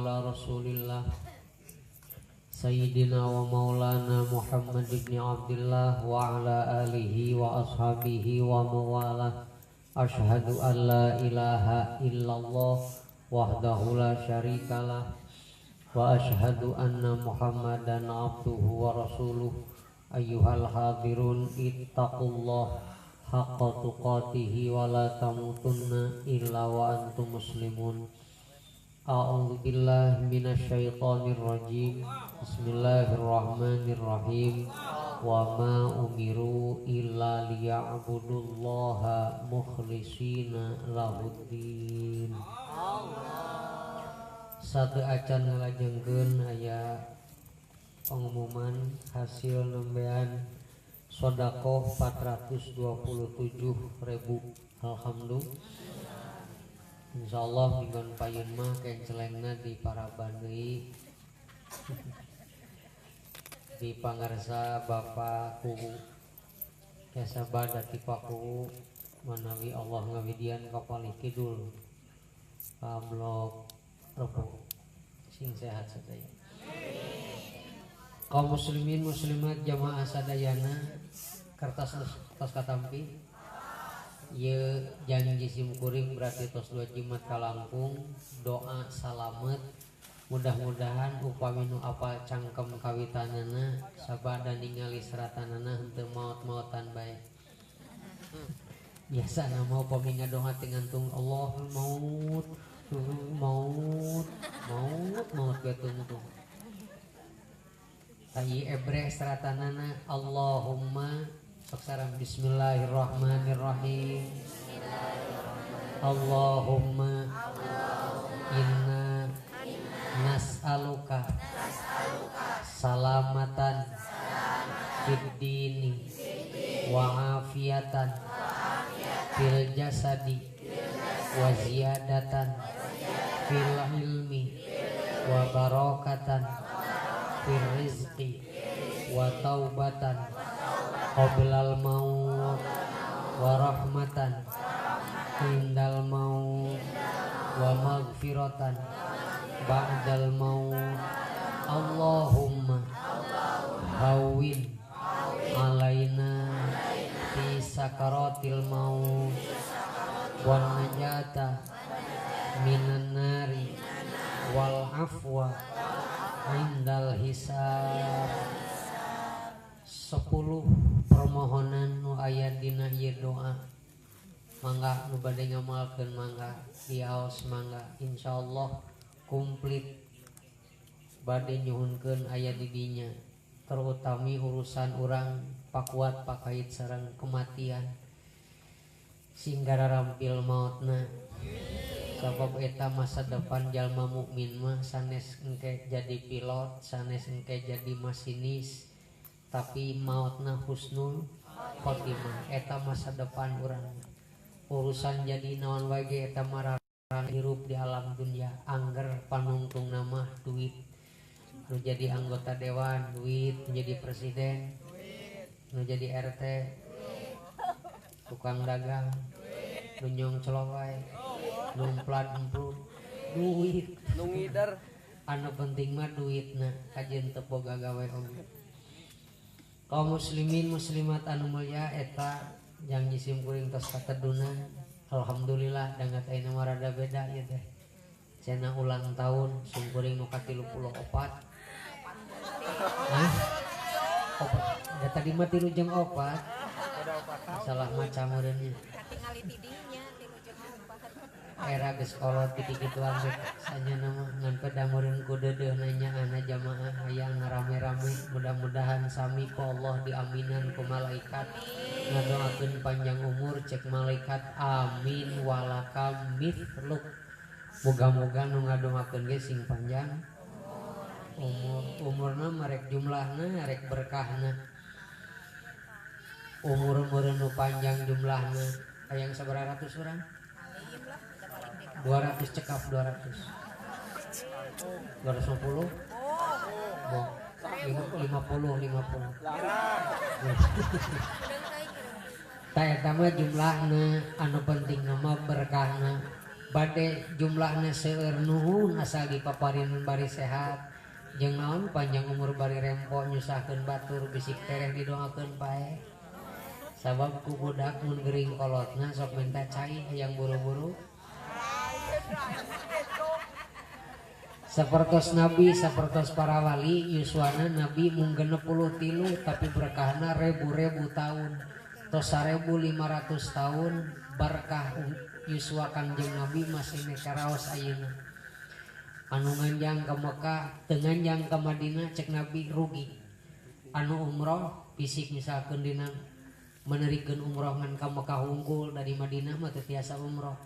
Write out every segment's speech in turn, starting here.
ala Rasulillah Sayyidina wa maulana Muhammad ibn Abdullah wa ala alihi wa ashabihi wa mawalah. Asyhadu an la ilaha illallah wahdahu la syarikalah wa asyhadu anna Muhammadan abduhu wa rasuluh. Ayyuhal hadirun ittaqullah haqqa tuqatihi wa la tamutunna illa wa antum muslimun. A'udzu billahi minasyaitonir rajim. Bismillahirrahmanirrahim. Wa ma umiru illa liya'budullaha mukhlishina lahuddin. Satu acan ngalajengkeun aya pengumuman hasil nembean sodakoh 427.000. Alhamdulillah. Insyaallah minggon payun mah kencelengna di Paraban deui. Di pangarsa Bapak Kuwu. Kasaba dati Pak Kuwu manawi Allah ngawidian ka palih kidul. Ka blok Rebo. Sing sehat sadaya. Kaum muslimin muslimat jamaah sadayana kertas tos katampi. Ye janji simkuring berarti tos 2 jimat kalangkung doa salamet mudah-mudahan upami nu apal cangkem kawitanana sabada ningali seratanana henteu maot-maotan bae. Biasana mah upami ngadoa teh ngantung Allah maut maut maut maut bae tungtung. Tayi ebreh seratanana Allahumma sok sareng bismillahirrahmanirrahim. Allahumma inna nas'aluka salamatan fid dini wa afiatan fil jasadi wa ziyadatan fil ilmi wa barakatan fil rizqi wa taubatan qoblal maut wa rahmatan indal maut wa maghfiratan ba'dal maut. Allahumma hawwin alaina fi sakaratil maut wan najata minan nari wal afwa indal hisab. 10 permohonan nu aya dina ieu doa. Mangga nu bade ngamalkeun mangga diaos mangga insyaallah komplit bade nyuhunkeun aya di dinya, terutami urusan urang pakuat pakait sareng kematian sing gararampil maotna. Sabab eta masa depan jalma mukmin mah sanes engke jadi pilot, sanes engke jadi masinis, tapi mautna husnul khotimah. Eta masa depan urang. Urusan jadi naon wae ge eta mah hirup di alam dunia. Angger panungtung nama duit. Nu jadi anggota dewan duit, nu jadi presiden duit, nu jadi RT duit, tukang dagang duit, nu nyongclok wae, nu emplad emplud duit, nu ngider. Anu penting mah duitna kajeun teu boga gawe oge. Kaum muslimin muslimat anu mulia eta janji simkuring tos katedunan. Alhamdulillah dangat ayeuna mah rada beda ieu teh. Cenah ulang tahun simkuring nu ka-34. Hah? Opat. Da tadi mah 3 jeung 4. Salah maca meureun nya. Katingali ti dinya 3 jeung 4. Era geus kolot kitu-kituan teh sanyana mah ngan peda meureun ku deudeuh nanyaan jamaah hayang rame-rame mudah-mudahan sami ku Allah diaminan ku malaikat ngadoakeun panjang umur cek malaikat amin walakam mithluk. Moga-moga nu ngadoakeun ge sing panjang umur, umurna marek jumlahna rek berkahna. Umur meureun nu panjang jumlahna hayang sabaraha ratus urang? 200 cekap 200. 250? Boh, 50 50. Tah eta mah jumlahna, anu penting mah berkahna. Bade jumlahna seueur nuhun asal dipaparin bari sehat jeung naon panjang umur bari rempo nyusahkeun batur bisik tereh didoakeun pae. Sabab ku budak mun gering kolotna sok minta cai hayang buru-buru. Sapertos Nabi, sapertos para wali, yuswana Nabi mung 63 tapi berkahna ribu-ribu tahun. Tos 1500 tahun berkah yuswa Kangjeng Nabi masih nekaraos ayeuna. Anu nganjang ka Mekah, teu nganjang ka Madinah cek Nabi rugi. Anu umroh fisik misalkeun dina menerikeun umroh ngan ka Mekah unggul dari Madinah mah teu tiasa umroh.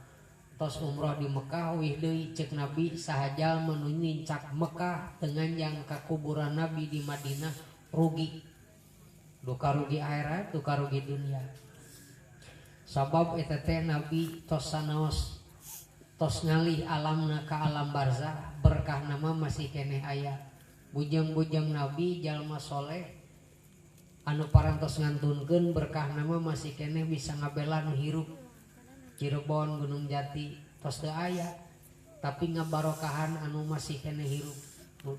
Tos umroh di Mekah wih deui cek Nabi saha jalma nu nincak Mekah teu nganjang ka kuburan Nabi di Madinah rugi. Duka rugi akhirat, duka rugi dunia. Sabab eta teh Nabi tos sanaos tos ngalih alamna ka alam barzah, berkah nama masih keneh aya. Bujang-bujang Nabi jalma soleh anu parantos ngantunkeun berkah nama masih keneh bisa ngabela nu hirup. Cirebon Gunung Jati tos teu aya tapi ngabarokahan anu masih keneh hirup.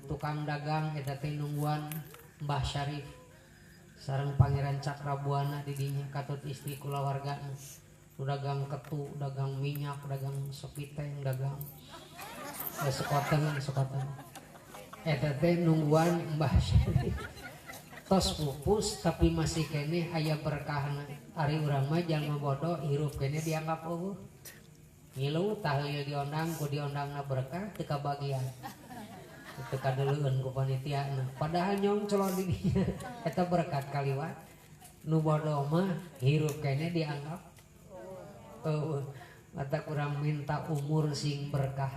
Tukang dagang eta teh nungguan Mbah Syarif sareng Pangeran Cakrabuana di dinya katut istri kulawargana. Nu dagang ketu, dagang minyak, dagang sepiteng, dagang sekoteng. Eta teh nungguan Mbah Syarif. Tos pupus tapi masih keneh aya berkahna. Ari urang mah jalma bodoh hirup keneh dianggap eueuh. Ngilu tahlil diondang ku diondangna berkah teu kabagian. Teu kadeleueun ku panitiana. Padahal nyongclon di dinya eta berkat kaliwat. Nu bodoh mah hirup keneh dianggap eueuh. Mata kurang minta umur sing berkah,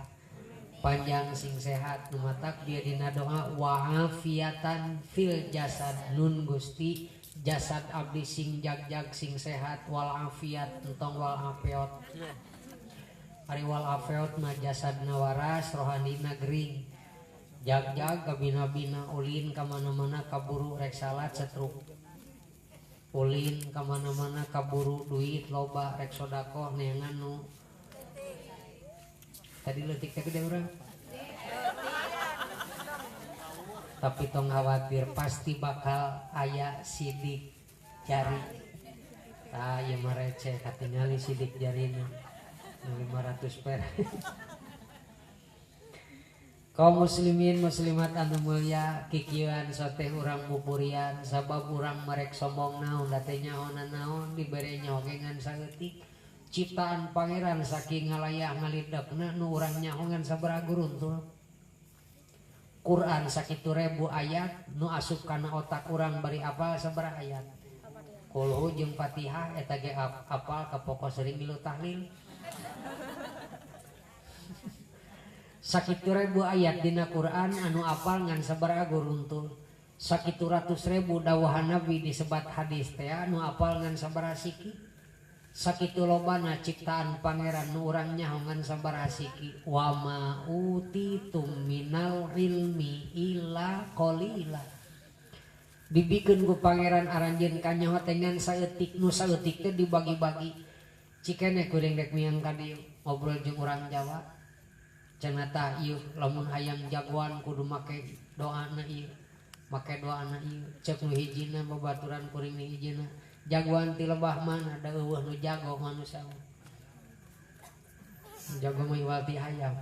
panjang sing sehat. Nu matak dia dina doa wa'afiatan fil jasad nun Gusti jasad abdi sing jagjag sing sehat wal afiat entong wal afiat. Ari wal afiat mah jasadna waras rohanina gering. Jagjag kabina-bina ulin ka mana-mana kaburu rek salat setruk. Ulin ka mana-mana kaburu duit loba rek sedekah neangan nu tadi leutik teh gede urang. Tapi tong khawatir pasti bakal aya sidik jari. Tah ieu mah receh katingali sidik jarina 500 perak. Kaum muslimin muslimat anu mulia kikieuan soteh urang mupurian sabab urang merek sombong naon da teh nyahonan naon dibere nyaho ge ngan saeutik. Ciptaan pangeran saking ngalayah ngalidekna nu urang nyaho ngan sabaraha guruntul. Quran sakitu ribu ayat nu asup kana otak urang bari apal sabaraha ayat. Kulhu jeung Fatihah eta ge apal ka pokok sering milu tahlil. Sakitu ribu ayat dina Quran anu apal ngan sabaraha guruntul. Sakitu ratus ribu dawahan Nabi disebat hadis teh anu apal ngan sabaraha siki. Sakitu lobana ciptaan pangeran nu urang nyaho ngan sabaraha siki. Wa ma utitum minal ilmi illa qalila. Dibikeun ku pangeran aranjeun kanyaho teh ngan saeutik nu saeutik teh dibagi-bagi. Cikene kuring rek miang ka dieu ngobrol jeung urang Jawa. Cenah tah ieu lamun hayang jagoan kudu make doana ieu. Make doana ieu ceuk nu hijina babaturan kuring nu hijina. Jagoan ti lebah mana da eueuh nu jago manusia. Jago mah iwal ti hayam.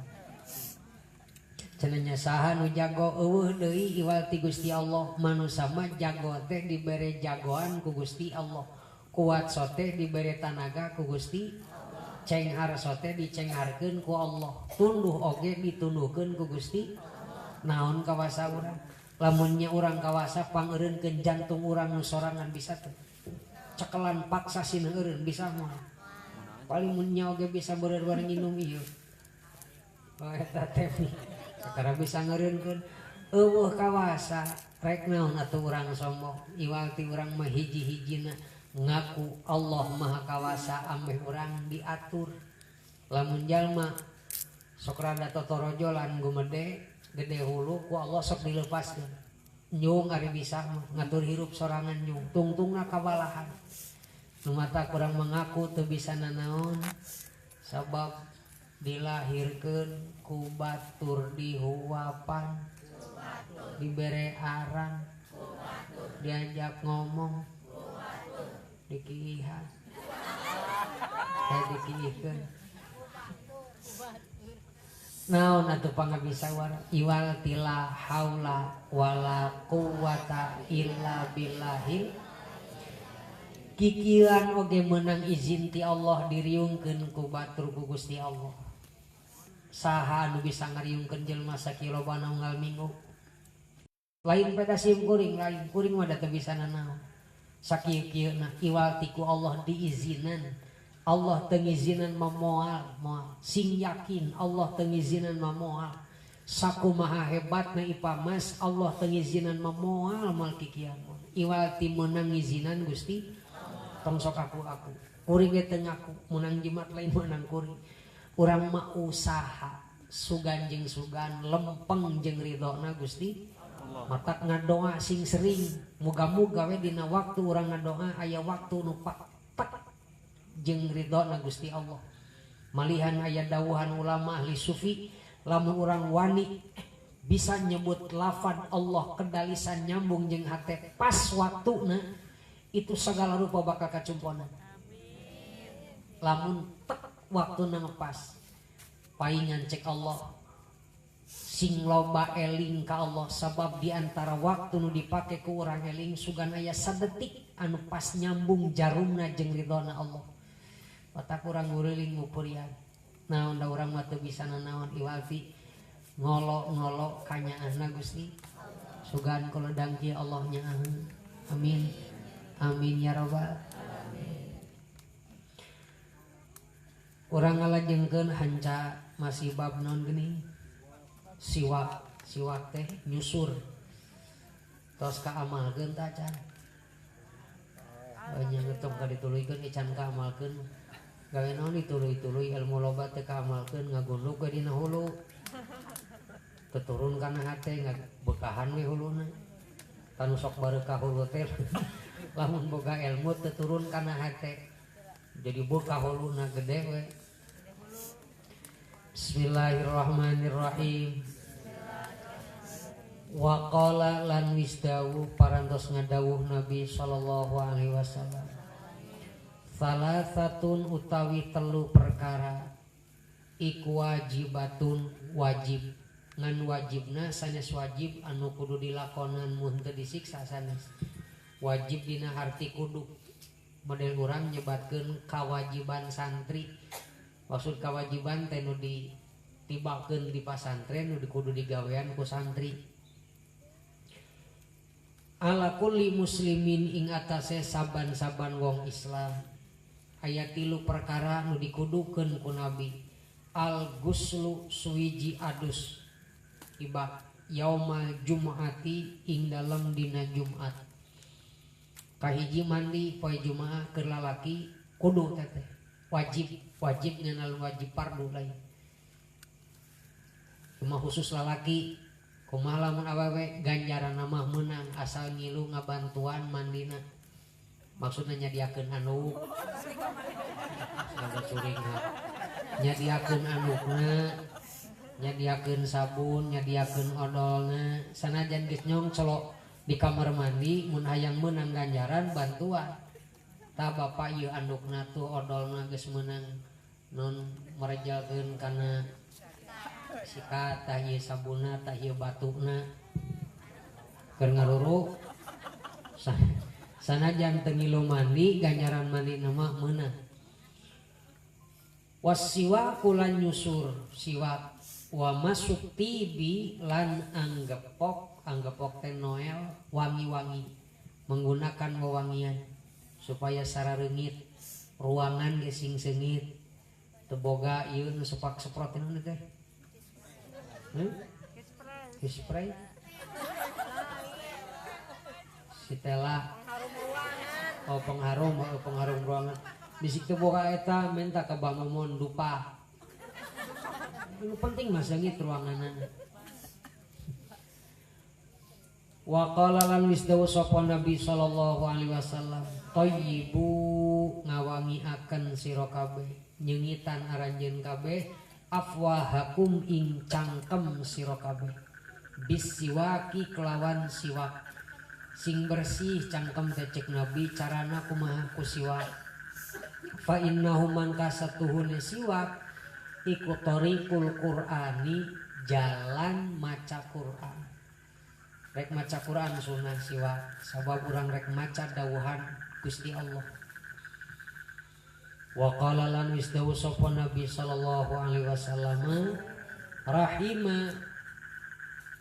Cenah nya saha nu jago eueuh deui iwal ti Gusti Allah. Manusia mah jago teh dibere jagoan ku Gusti Allah. Kuat sote dibere tanaga ku Gusti. Cenghar sote dicengharkeun ku Allah. Tunduh oge ditunduhkeun ku Gusti. Naon kawasa urang? Lamun nya urang kawasa pangeureunkeun jantung urang nu sorangan bisa teu. Cekelan paksa sina eureun bisa moal. Paling mun nya oge bisa beureun bareng nginum ieu. Oh eta teh sakara bisa ngeureunkeun eueuh kawasa rek naon atuh urang sombong. Iwal ti urang mah hiji-hijina ngaku Allah Maha Kawasa ambeh urang diatur. Lamun jalma sok rada totorojolan gumede gede hulu ku Allah sok dilepaskeun. Nyung ari bisa mah ngatur hirup sorangan nyung tungtungna kabalahan. Nu mata kurang mengaku teu bisa nanaon sabab Dilahirkeun ku batur dihuapan, dibere aran, diajak ngomong, dikiihan, dikiihkeun. Naon atuh pangabisawara iwal tila haula wala quwata illa billahil. Kikieuan oge meunang izin ti Allah diriungkeun ku batur ku Gusti Allah. Saha anu bisa ngariungkeun jelema sakilobana unggal minggu? Lain peda sim kuring, lain kuring mah da teu bisa nanaon. Sakieu-kieuna iwal ti ku Allah diizinan. Allah teu ngizinan mah moal, moal. Sing yakin Allah teu ngizinan mah moal. Sakumaha hebatna Ipamas Allah teu ngizinan mah moal moal kikian. Iwal ti meunang ngizinan Gusti. Tong sok aku-aku. Kuring ge teu ngaku meunang jimat lain meunang kuring. Urang mah usaha sugan jeung sugan lempeng jeung ridhona Gusti. Matak ngadoa sing sering, muga-muga we dina waktu urang ngadoa aya waktu nu pak jeung ridhona Gusti Allah. Malihan aya dawuhan ulama ahli sufi, lamun urang wani bisa nyebut lafad Allah kedalisan nyambung jeung hate pas waktuna, itu segala rupa bakal kacumponan. Lamun tek waktuna ngepas, paingan cek Allah sing loba eling ka Allah, sabab di antara waktu nu dipake ku urang eling sugan aya sadetik anu pas nyambung jarumna jeung ridhona Allah. Otak urang nguriling ngupurian. Naon da urang mah teu bisa nanaon iwalti ngolok-ngolok kanyaahna Gusti. Sugan koledang kieu Allah nyaaheun. Amin. Amin ya rabbal. Urang ngalajengkeun hanca masih bab naon geuning? Siwak, siwak teh nyusur. Tos kaamalkeun ta can? Nya ngetong ka dituluykeun can kaamalkeun. Gawe naon dituluy-tuluy ilmu loba teh kaamalkeun ngagunduk we dina hulu. Teu turun kana hate ngabekahan we huluna. Tanu sok bareukah hulu teh lamun boga ilmu teu turun kana hate. Jadi bekah huluna gede we. Bismillahirrahmanirrahim. Wa qala lan wis dawuh parantos ngadawuh Nabi sallallahu alaihi wasallam. Salasatun utawi telu perkara iku wajibatun wajib, ngan wajibna sanes wajib anu kudu dilakonan mun teu disiksa sanes. Wajib dina harti kudu. Model urang nyebatkeun kawajiban santri. Maksud kewajiban teh nu ditibakeun di pasantren nu kudu digawean ku santri. Ala kulli muslimin ing atase saban-saban wong Islam. Aya tilu perkara nu dikudukeun ku Nabi. Al guslu suwiji adus ibak yaumal jum'ati ing dalem dina Jumat. Kahiji mandi poe Jumaah keur lalaki kudu teh wajib, wajib ngan wajib fardu lain. Cuma khusus lalaki kumaha lamun awewe ganjaran mah meunang asal ngilu ngabantuan mandina. Maksudna nyadiakeun anduk. Nyadiakeun andukna, nyadiakeun sabun, nyadiakeun odolna, sanajan geus nyongcolok di kamar mandi mun hayang meunang ganjaran bantuan. Ta bapak ieu andukna tuh odolna geus meunang non merejalkeun kana sikat, tah ieu sabunna, tah ieu batuna keur ngaruru. Sanajan teu ngilu mandi ganjaran mandi mah meunang. Wasiwaku lan nyusur siwak wa masuk tibi lan anggepok, anggepok teh noel wangi-wangi, menggunakan wewangian supaya sarareungit ruangan ge sing seungit teu boga ieu nu sepak seprot naon teh? Spray. Sitela. Oh pengharum, oh pengharum ruangan. Bisik teu boga eta minta ka Bamomon dupa. Nu penting mah seungit ruanganna. Wa qala lan wis dawuh sapa Nabi sallallahu alaihi wasallam, thayyibu ngawangiaken sira kabeh, nyengitan aranjeun kabeh Afwahakum ing cangkem sira kabeh bisiwaki kelawan siwak. Sing bersih cangkem teh cek Nabi carana kumaha ku siwak. Fa innahu mangka satuhune siwak iku thariqul Qur'ani jalan maca Qur'an. Rek maca Qur'an sunah siwak sabab urang rek maca dawuhan Gusti Allah. Wa qala lan wis dawuh sapa Nabi sallallahu alaihi wasallam rahima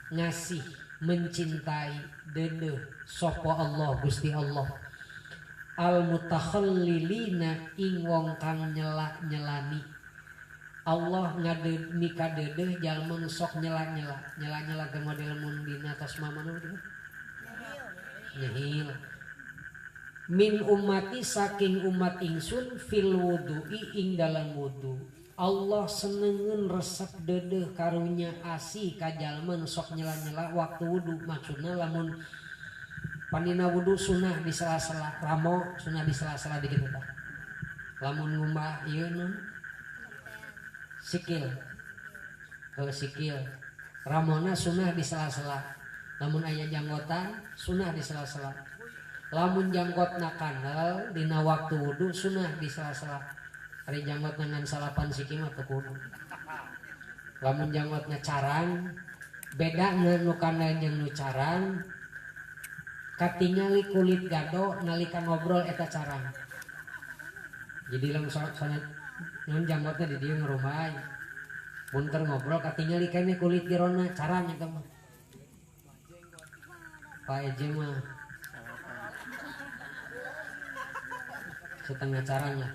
ngasih mencintai deudeuh sapa Allah Gusti Allah al mutakhallilina ing wong kang nyela-nyelani. Allah ngade mikadeudeuh jalma nu sok nyela-nyela. Nyela-nyela teh model mun dina atas mama nu nyehil. Min ummati saking umat ingsun fil wudu'i ing dalam wudu. Allah senengeun resep deudeuh karunya asih ka jalma nu sok nyela-nyela waktu wudu. Maksudna lamun panina wudu sunah di sela-sela ramo sunah di sela-sela dikit tah. Lamun ngumbah ieu nun sikil. Heuh sikil. Ramona sunah di sela-sela. Lamun aya janggotan sunah di sela-sela. Lamun janggotna kandel dina waktu wudu sunah di sela-sela. Ari janggotna ngan salapan siki mah teu kudu. Lamun janggotna carang beda nu kandel jeung nu carang katingali kulit gado nalika ngobrol eta carang. Jadi langsung sana ngan janggotna di dieu ngerumai. Mun keur ngobrol katingali kene kulit gerona carang eta mah. Pak Eje mah setengah carang lah.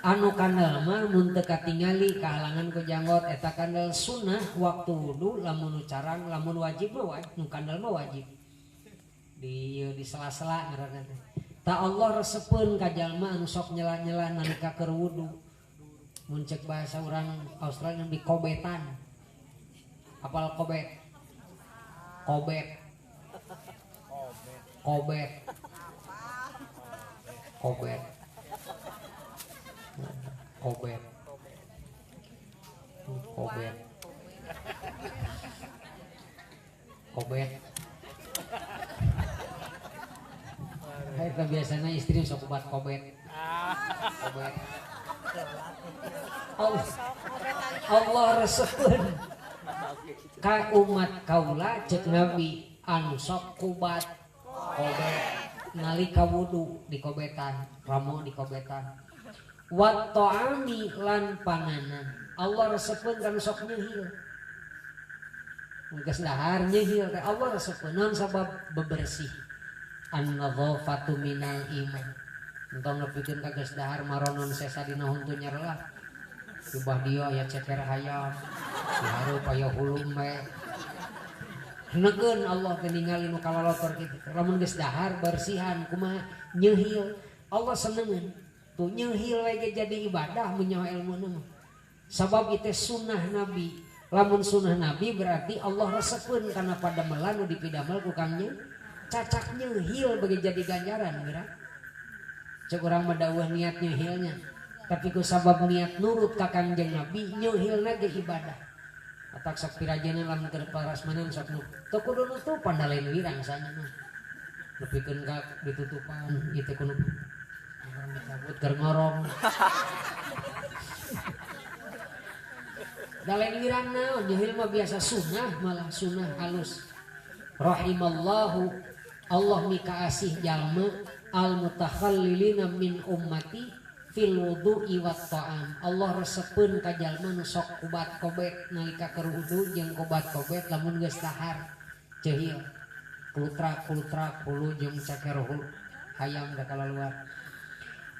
Anu kandel mah mun teu katingali kahalangan ku janggot eta kandel sunah waktu wudu lamun nu carang lamun wajib mah wajib nu kandel mah wajib. Di di sela-sela ngaranna teh. Ta Allah resepeun ka jalma anu sok nyela-nyela nalika keur wudu. Mun cek bahasa urang Australia di kobetan. Apal kobet? Kobet. Kobet. Kobet. Kobet. Kobet. Kobet. Eta biasanya istri sok obat kobet. Kobet. Allah, Allah resepeun ka umat kaula cek Nabi anu sok kubat kobet nalika wudu dikobetan, ramo dikobetan. Wa ta'ami lan panganan. Allah resepeun kana sok nyehil. Geus dahar nyehil teh Allah resepeun naon sabab bebersih. An-nadhafatu minal iman. Entong nepikeun ka geus dahar maronon sesa dina huntu nyerelah. Dibah dia aya ceker hayam, dihareup aya hulu embe. Negeun Allah teh ningali nu kalalotor kitu. Lamun geus dahar bersihan kumaha nyehil. Allah senengeun. Tuh nyehil we ge jadi ibadah mun nyaho ilmuna mah. Sabab ieu sunnah Nabi. Lamun sunnah Nabi berarti Allah resepeun kana padamelan nu dipidamel ku Kang cacak nyehil bagi jadi ganjaran geura. Cek urang mah dawuh niat nyehilnya. Tapi ku sabab niat nurut ka Kangjeng Nabi nyehilna ge ibadah. Atak sok pirajana lamun keur parasmanan sok nu teu kudu nutupan da lain wirang sanya mah. Nepikeun ka ditutupan ieu teh kudu urang dicabut keur ngorong. Da lain wirang naon nyehil mah biasa sunah malah sunah halus. Rahimallahu Allah mika asih jalma al mutakhallilina min ummati fil wudu'i wat ta'am. Allah resepeun ka jalma nu sok kubat kobet nalika keur wudu jeung kubat kobet lamun geus dahar ceuhil kulutrak hulu jeung ceker hulu hayam da kalaluar.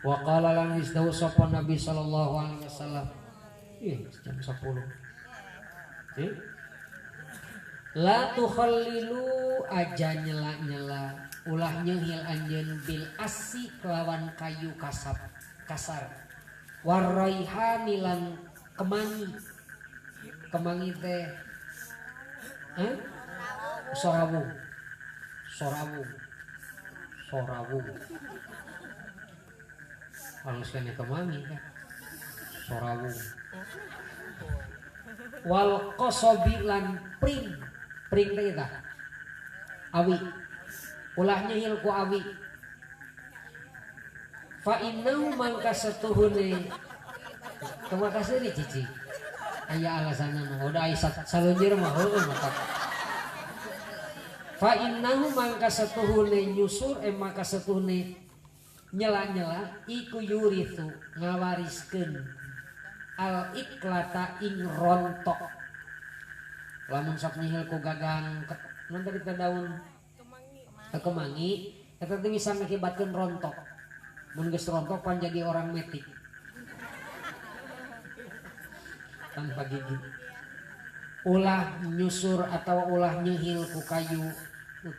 Wa qala lan isdawu sapa Nabi sallallahu alaihi wasallam. Ih jam 10. La tukhallilu aja nyela-nyela ulah nyehil anjeun bil asi kelawan kayu kasap kasar warraihani lan kemangi kemangi teh sorawung sorawung sorawung halus kene kemangi kan sorawung. Wal qasabi lan pring. Pring teh eta. Awi. Ulah nyehil ku awi. Fa innahu mangka satuhune. Kumaha kasih cici. Aya alasanna mah udah aya salunjir mah heueuh mah. Fa innahu mangka satuhune nyusur maka satuhune nyela-nyela iku yurithu ngawariskeun al iklata ing rontok. Lamun sok nyihil ku gagang nun tadi teh daun kemangi eta teh bisa ngakibatkeun rontok. Mun geus rontok pan jadi orang metik tanpa gigi. Ulah nyusur atau ulah nyihil ku kayu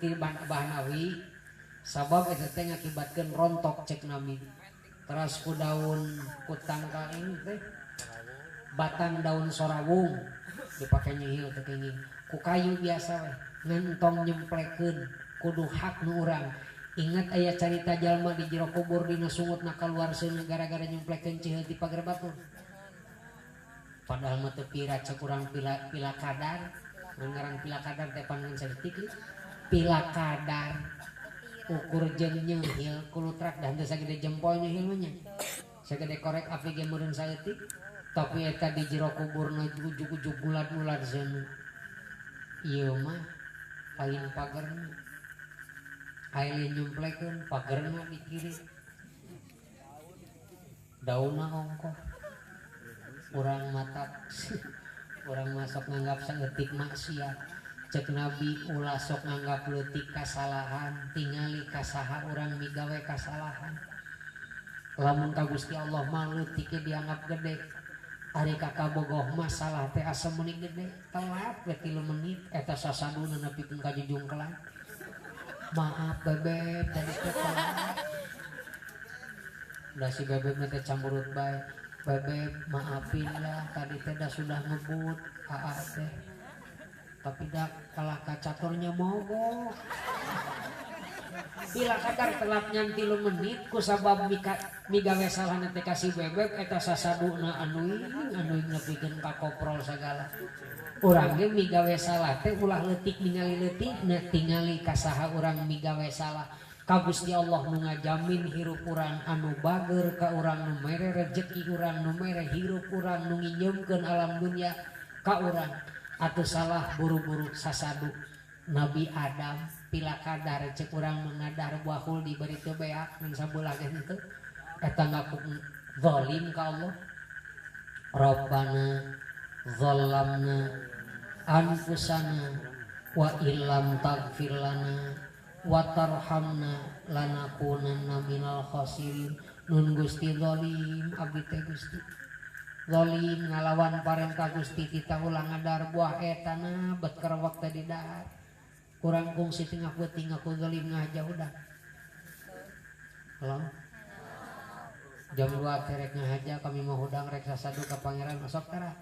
ti bahan awi sabab eta teh ngakibatkeun rontok cek nami. Teras ku daun ku tangkal ini teh batang daun sorawung dipake nyihil teh kenging. Ku kayu biasa we ngan tong nyemplekeun kudu hak nu urang. Ingat aya carita jalma di jero kubur dina sungutna kaluar seuneu gara-gara nyemplekeun ciheul ti pager batur. Padahal mah teu pira cek urang pila kadar, ngaran pila kadar teh pan ngan saeutik pila kadar. Ukur jeung nyehil kulutrak dan teu sagede jempol nyehil mah nya. Sagede korek api ge meureun saeutik, tapi eta di jero kuburna ujug-ujug gulad-gulad seuneu. Ieu mah lain pagerna. Ayeuna nyemplekeun pagerna di kiri. Daunna ongkoh. Urang mata urang masuk nganggap saeutik maksiat. Cek Nabi ulah sok nganggap leutik kasalahan, tingali kasaha urang migawe kasalahan. Lamun ka Gusti Allah mah leutik dianggap gede. Ari ka kabogoh masalah teh asa meuni gede, telat we 3 menit eta sasaduna nepikeun ka jujungkelan. Maaf bebeb tadi teh telat. Da si bebeb teh camburut bae. Bebeb maafin ya tadi teh dah sudah ngebut aa teh. Tapi dah kalah kacaturnya mogok. Bila kadar telat nyan 3 menit ku sabab migawe salahna teh ka si bebeb eta sasaduna anuing anuing nepikeun ka koprol sagala. Urang ge migawe salah teh ulah leutik ningali leutikna tingali ka saha urang migawe salah. Ka Gusti Allah nu ngajamin hirup urang anu bager ka urang nu mere rejeki urang nu mere hirup urang nu nginjeumkeun alam dunya ka urang. Atuh salah buru-buru sasadu Nabi Adam pila kadar cek urang mengadar buah khuldi bari teu beak ngan sabelah ge henteu eta ngaku zalim ka Allah. Rabbana zalamna anfusana wa illam taghfir lana wa tarhamna lanakunanna minal khasirin. Nun Gusti zalim abdi teh Gusti zalim ngalawan parentah Gusti tita ulah ngadar buah etana bet kerewek teh didahar. Kurang kungsi tengah peuting aku zalim ngaja udah. Halo. Jam 2 terek ngahaja kami mau hudang rek sasadu ka pangeran masuk tara.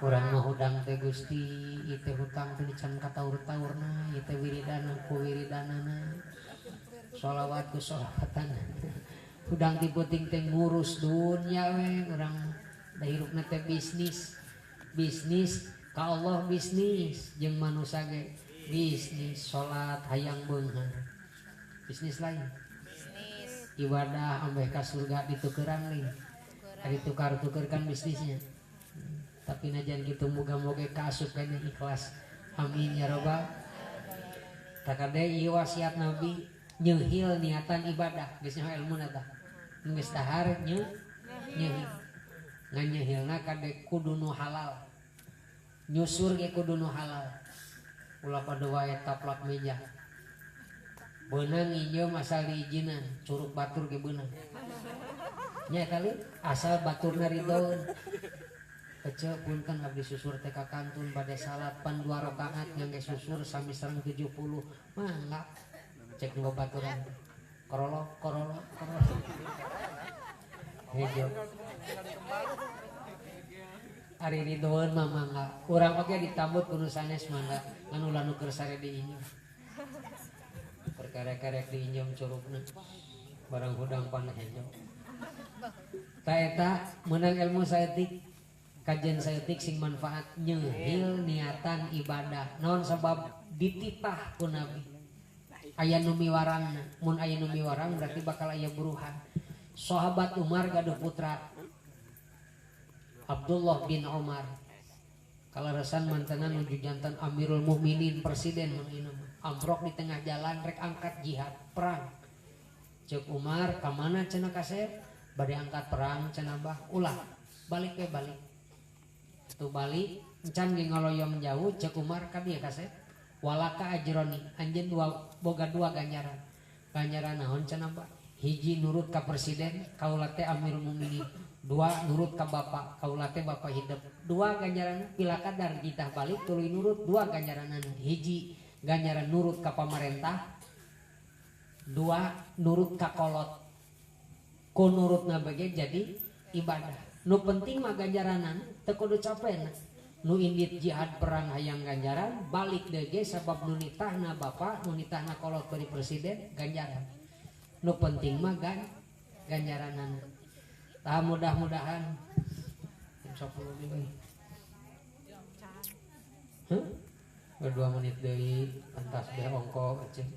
Urang mah hudang teh Gusti ieu teh hutang teh can kataur-taurna ieu teh wiridana ku wiridanana. Sholawat ku sholawatan. Hudang ti peuting teh ngurus dunya we urang da hirupna teh bisnis. Bisnis ka Allah bisnis jeung manusa ge bisnis salat hayang beunghar. Bisnis lain. Bisnis. Ibadah ambeh ka surga ditukeran lain. Ari tukar-tukerkan bisnisnya. Tapi najan kitu moga-moga kaasup kana ikhlas. Amin ya robbal. Takade ieu wasiat Nabi nyeuhil niatan ibadah geus nyaho ilmuna tah. Geus dahar nyeuhil. Ngan nyeuhilna kade kudu nu halal. Nyusur ge kudu nu halal. Ulah pada wae taplak meja. Beunang nginjeum asal diijinan, curug batur ge beunang. Nya kali asal baturna ridoeun. Ece punten abdi susur teh ka kantun bade salat pan 2 rakaat ngangge susur sami sareng 70. Mangga cek nu baturan. Korolok korolok korolok. Hejo. Ari ridoeun mah mangga. Urang oge ditambut ku nu sanes mangga ngan ulah nu keur sare diinjeum. Perkara-karek diinjeum curugna. Barang hudang pan hejo. Ta eta meunang ilmu saeutik. Kajian saeutik sing manfaat nyehil niatan ibadah. Naon sabab dititah ku Nabi. Aya nu miwarangna, mun aya nu miwarang berarti bakal aya buruhan. Sahabat Umar gaduh putra Abdullah bin Umar. Kaleresan mantenan nuju jantan Amirul Mukminin presiden mun ieu mah. Amprok di tengah jalan rek angkat jihad perang. Ceuk Umar ka mana cenah kasep? Bade angkat perang cenah bah. Ulah, balik we balik. Tuh balik encan ge ngoloyong jauh ceuk Umar ka dieu kasep. Walaka ajroni anjeun dua boga dua ganjaran. Ganjaran naon cenah bah? Hiji nurut ka presiden kaula teh Amirul Mukminin. Dua nurut ka bapak kaula teh bapak hidup. Dua ganjaran pila kadar ditah balik tuluy nurut dua ganjaranan. Hiji ganjaran nurut ka pamarentah, dua nurut ka kolot. Ku nurutna bege jadi ibadah. Nu penting mah ganjaranan teu kudu capena. Nu indit jihad perang hayang ganjaran balik deui ge sabab nu nitahna bapak nu nitahna kolot bari presiden ganjaran. Nu penting mah ganjaranan. Tah mudah-mudahan jam 10 deui. Heuh? 2 menit deui entas beh ongko eceh.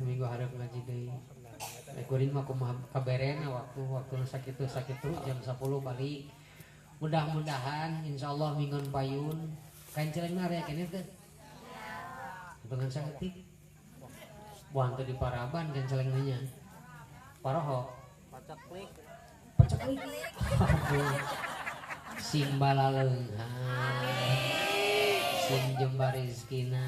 Minggu hareup ngaji deui. Kuring mah kumaha kaberena waktu sakitu jam 10 balik. Mudah-mudahan insyaallah minggon payun kancelengna area keneh teh. Dengan saeutik. Buah teu di paraban kancelengna nya. Paroho. Paceklik. Paceklik. Sing balaleunghan. Sing jembar rezekina.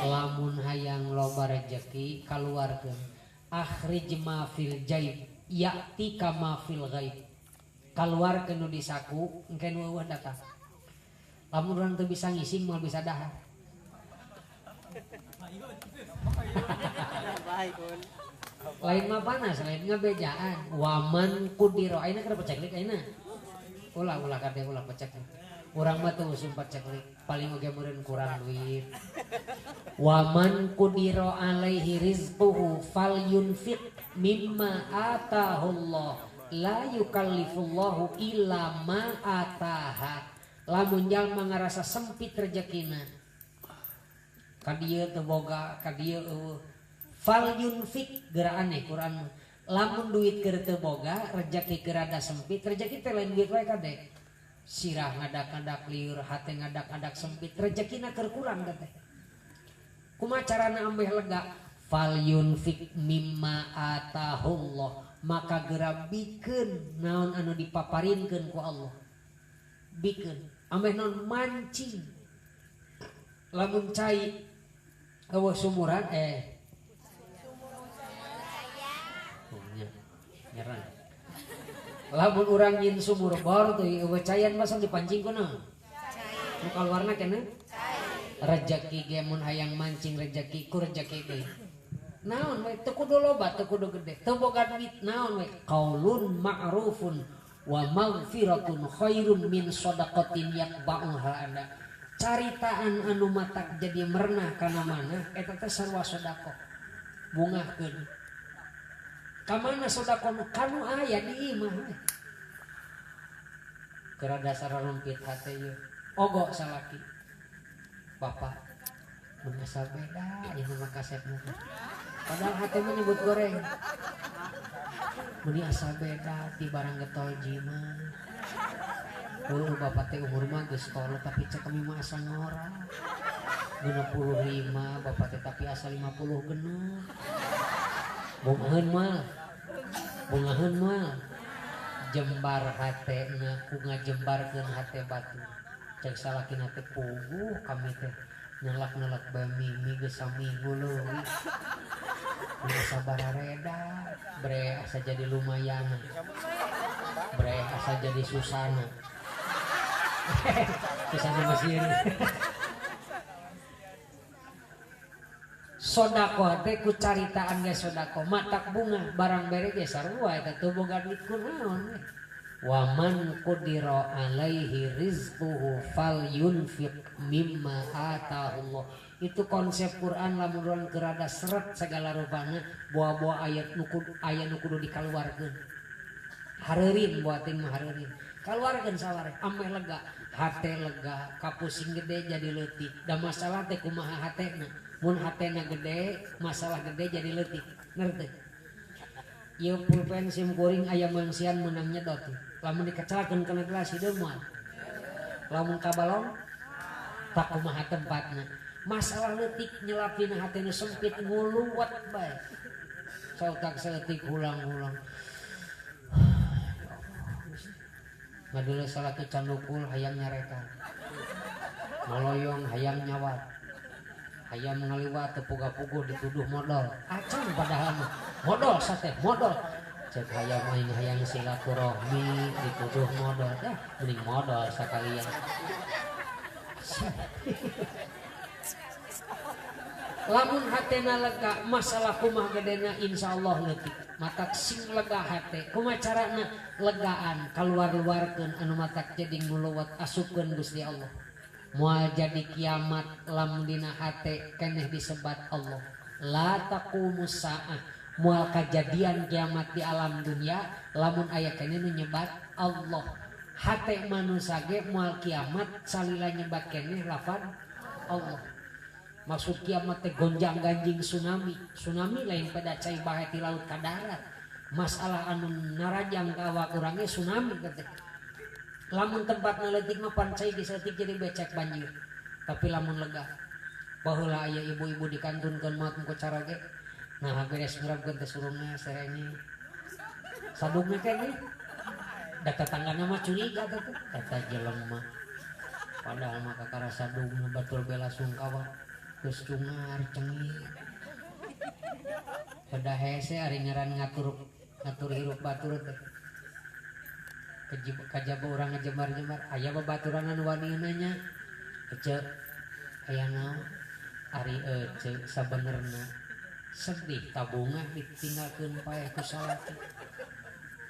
Lamun hayang loba rejeki kaluarkeun. Akhrij ma fil jaib ya'ti kama fil ghaib. Kaluarkeun nu di saku engke nu eueuh datang. Lamun urang teu bisa ngising moal bisa dahar. Lain mah panas, lain ngabejaan. Waman kudiro ayeuna keur peceklik ayeuna. Ulah ulah kade ulah peceklik. Urang mah teu usum peceklik, paling oge meureun kurang duit. Waman kudiro alaihi rizquhu falyunfiq mimma atahullah la yukallifullahu illa ma ataha. Lamun jalma ngarasa sempit rezekina ka dieu teu boga, ka dieu eueuh, falyunfiq geura aneh Quran. Lamun duit keur teu boga, rezeki keur rada sempit, rezeki teh lain duit wae kade. Sirah ngadak-ngadak liur, hate ngadak-ngadak sempit, rezekina keur kurang teh. Kumaha carana ambeh lega? Fal yunfik mimma atahullah, maka geura bikeun naon anu dipaparinkeun ku Allah. Bikeun, ambeh naon mancing. Lamun cai eueuh sumuran nyerang. Lamun urang nyin sumur bor tuh eueuh cayan mah sok dipancing ku naon? Nu kaluarna keneh? Rejeki ge mun hayang mancing rejeki ku rejeki deui. Naon we teu kudu loba, teu kudu gede, teu boga duit naon we qaulun ma'rufun wa maghfiratun khairun min shadaqatin yatba'uha ada. Caritaan anu matak jadi merenah kana mana eta teh sarua sedekah. Bungahkeun. Ka mana sedekah kanu aya di imah we. Keur dasar rumpit hate ieu. Ogo salaki. Bapak mun asa beda ieu mah kasepna. Padahal hate mah nyebut goreng. Mun asa beda ti barang getol jima. Heuh bapak teh umur mah geus kolot tapi cek kami mah asa ngora. 65 bapak teh tapi asa 50 genep. Bungaheun mah. Bungaheun mah. Jembar hatena ku ngajembarkeun hate batu. Cek salakina teh puguh kami teh nyelak-nyelak bami mie geus saminggu leuwih. Asa barareda, bre asa jadi lumayan. Bre asa jadi susana. Susana masih. Sodako teh ku caritaan ge sodako matak bunga barang bere ge sarua eta teu boga duit ku naon we. Waman qudira alaihi rizquhu falyunfiq mimma atahullah. Itu konsep Quran lamun urang keur rada seret segala rupana buah-buah ayat nu kudu aya nu kudu dikaluarkeun. Hareurin buat ting mah hareurin. Kaluarkeun saware ameh lega, hate lega, kapusing gede jadi leutik. Da masalah teh kumaha hatena. Mun hatena gede, masalah gede jadi leutik. Ngerti? Ieu pulpen sim kuring aya mangsian meunang nyedot. Lamun dikecelakeun kana gelas hideung moal. Lamun ka balong tak kumaha tempatna. Masalah leutik nyelapina hatena sempit nguluwet bae. Sautak saeutik hulang-hulang. Ngadeuleu salaki candukul hayang nyarekan. Moloyong hayang nyawat. Hayang ngaliwat teu puga-puguh dituduh modol. Acan padahal mah modol sate modol. Cek hayang aing hayang silaturahmi dituduh modol. Ya mending modol sakalian. Lamun hatena lega masalah kumaha gedena insyaallah leutik. Matak sing lega hate kumaha carana legaan kaluar-luarkeun anu matak jadi nguluwat asupkeun Gusti Allah. Moal jadi kiamat lamun dina hate keneh disebat Allah. La taqumus saah moal kajadian kiamat di alam dunia lamun aya keneh nu nyebat Allah. Hate manusia ge moal kiamat salila nyebat keneh lafaz Allah. Maksud kiamat teh gonjang ganjing tsunami. Tsunami lain pada cai bae ti laut ka darat. Masalah anu narajang ka awak urang ge tsunami teh. Lamun tempatna leutik mah pan cai geus leutik jadi becek banjir. Tapi lamun lega baheula aya ibu-ibu dikantunkeun maot ku caroge. Nah beres ngurapkeun teh surungna serenge. Sadugna keneh. Da tetanggana mah curiga teh eta jelema. Padahal mah kakara sadugna batur bela sungkawa. Geus cungar cengir. Beda hese ari ngaran ngatur ngatur hirup batur teh. Kajaba urang ngajembar-jembar aya babaturan anu wani nanya. Ece aya naon? Ari ece sabenerna sedih tabungan ditinggalkeun paeh ku salaki.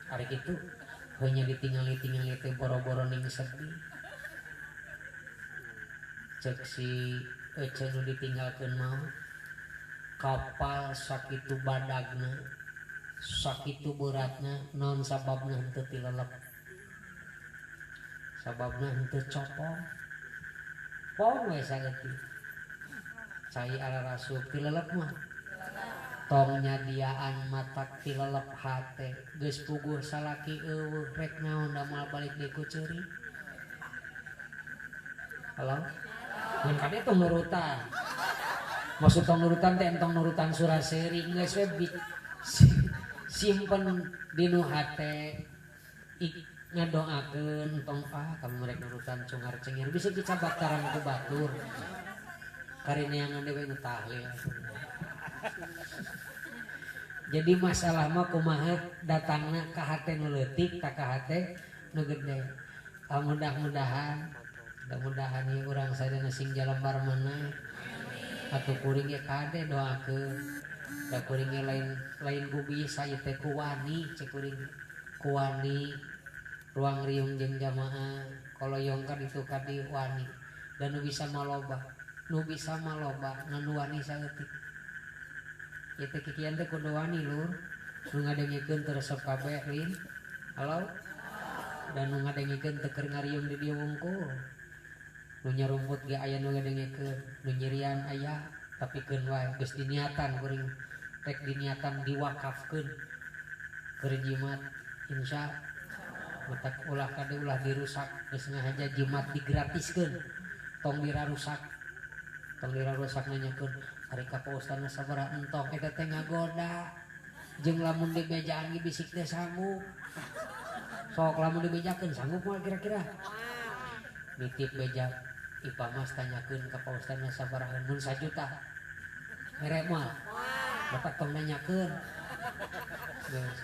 Ari kitu heunya ditingali-tingali teh boro-boro ning sedih. Cek si ece nu ditinggalkeun mah kapal sakitu badagna sakitu beratna naon sababna henteu tilelep. Sababna henteu copong. Pong we saeutik. Cai ararasup tilelep mah. Tong nyadiaan matak tilelep hate geus puguh salaki eueuh rek naon da moal balik deui ku ceurik. Halo? Mun kade tong nurutan. Maksud tong nurutan teh entong nurutan suraseri geus we simpen dinu hate ngadoakeun entong ah kamu rek nurutan cungar cengir bisa dicabak tarang ku batur. Karineangan dewe nu tahlil. Jadi masalah mah kumaha datangna ka hate nu leutik ta ka hate nu gede. Mudah-mudahan mudah-mudahan ieu urang sadayana sing jalembar mana atuh kuring ge kade doakeun. Da kuring ge lain ku bisa ieu teh ku wani cek kuring ku wani ruang riung jeung jamaah koloyong ka ditu ka di wani dan nu bisa maloba ngan nu wani saeutik. Ieu teh kikian teh kudu wani lur nu ngadengikeun teu resep kabeh lin. Halo? Dan nu ngadengikeun teu keur ngariung di dieu wungkul. Nu nyarumput ge aya nu ngadengikeun, nu nyirian aya tapi keun wae geus diniatan kuring rek diniatan diwakafkeun keur jimat insya matak ulah kade ulah dirusak geus ngahaja jimat digratiskeun tong dirarusak nanyakeun ari ka Pa Ustadna sabaraha entong eta teh ngagoda jeung lamun dibejaan ge bisik teh sanggup sok lamun dibejakeun sanggup moal kira-kira nitip beja Ipamas tanyakeun ka Pa Ustadna sabaraha mun 1 juta mere moal bapak tong nanyakeun geus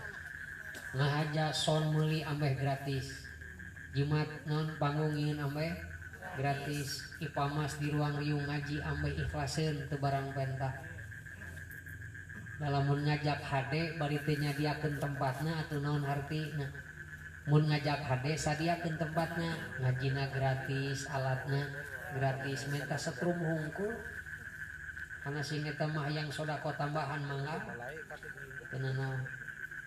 ngahaja son meuli ambeh gratis jimat non panggung ambeh gratis Ipamas di ruang riung ngaji ambeh ikhlaseun teu barang penta. Lamun ngajak hade bari teu nyadiakeun tempatna atuh naon hartina. Mun ngajak hade sadiakeun tempatna ngajina gratis alatna gratis minta setrum hungkul. Karena sing eta mah hayang sedekah tambahan mangga teu nanaon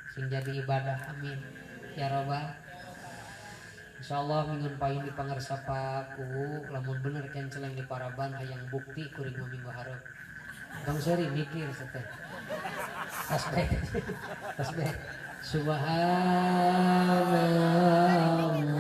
sing jadi ibadah amin ya robbal. Insyaallah minggu payun di pangarsa Pak Kuwu, lamun bener canceling di paraban hayang bukti kuring mah minggu hareup. Tong seuri mikir teh. Tasbih. Tasbih. Subhanallah.